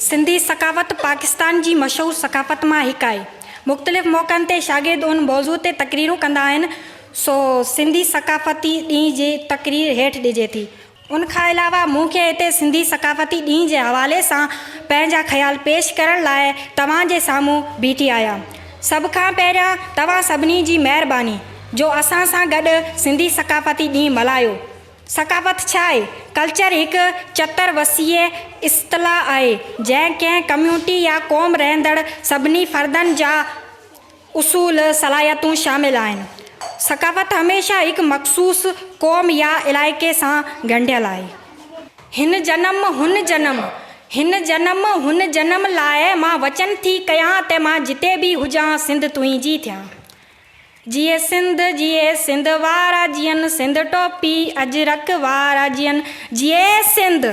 سنڌي ثقافت پاڪستان جي مشهور ثقافت مان هڪ آهي. مختلف موقعن تي شاگرد ان موضوع تي تقريرون ڪندا آهن، سو سنڌي ثقافتي ڏينهن جي تقرير هيٺ ڏجي ٿي. ان کان علاوه مون کي هتي سنڌي ثقافتي ڏينهن جي حوالي سان پنهنجا خيال پيش ڪرڻ لاء توهان جي سامهون بيٺي آهيان. سڀ کان پهريان توهان سڀني جي مهرباني جو اسان سان گڏ سنڌي ثقافتي ڏينهن ملهايو. ثقافت ڇا آهي؟ ڪلچر هڪ چتر وسيع اصطلاح آهي، جنهن ڪنهن ڪميونٽي يا قوم رهندڙ سڀني فردن جا اصول، صلاحيتون شامل آهن. ثقافت هميشه هڪ مخصوص قوم يا علائقي سان ڳنڍيل آهي. هن جنم هن جنم، هن جنم هن جنم لاء مان وچن ٿي ڪيان ته مان جتي به هجان سنڌ تنهنجي ٿيان. جيئي سنڌ جيئي سنڌ وارا جيئن سنڌ ٽوپي اجرڪ وارا جيئن جيئي سنڌ.